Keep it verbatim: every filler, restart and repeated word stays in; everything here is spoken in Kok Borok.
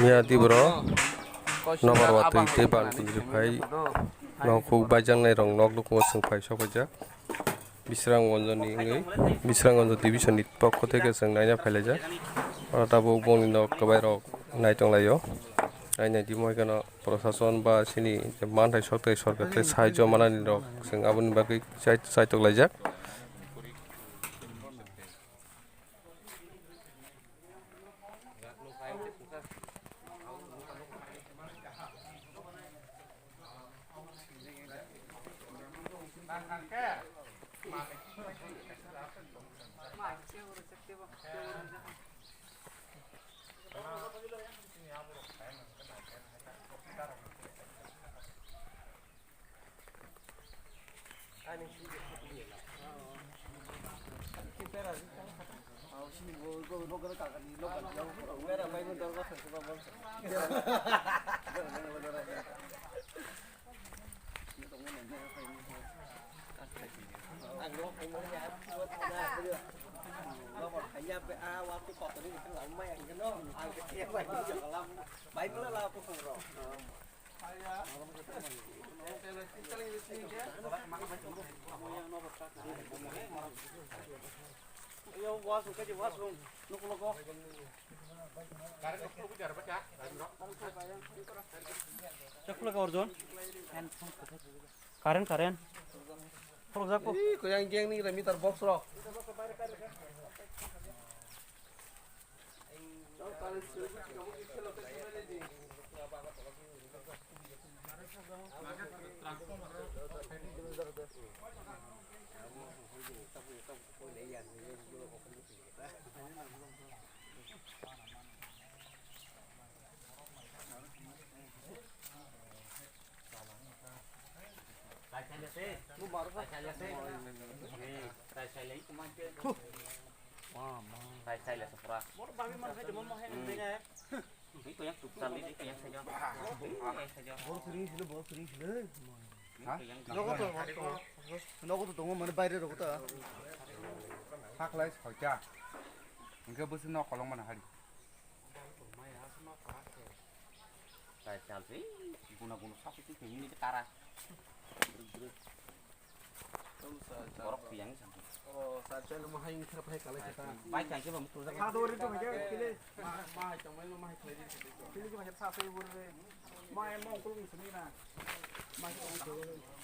Ya, di bro. Nobar watwi tei bang kundri phai. Nok huk baijaknai rok nok nukhungo chwng phai sok phaijak. Bisrang Gonjoni wngwi, Bisrang Gonjo division ni pokho theke chwng naina phailaijak. Oro tabuk bongni nok kwbai rok nai tonglaio. Nainai timo hai kheno prosason ba chini manthai sok tei sorkar tei sahajyo manani rok chwng aboni bagwi chai, chaitok laijak. Chakula ka Arjun. Current, current. Phulukjak po. Ih, koyang geng ni meter box rok. Nogo to, nogo to tongo mane baire rogo ta. Saklai soita. Hingke bwswk no kolong mano hari. Chai chal se, guna guna sapi tu kini ni tara. Borok tiyang sampai. Oh, sa chal mo hai ngi khara pai kala kita. Bai kang ke ba mukul. Sa do ri to mai ke kile. Ma, ma hai tong mai, ma hai khlai di. Kile ke mai sa sai bor re. Ma em mo kul ngi sini na. Ma hai tong mai.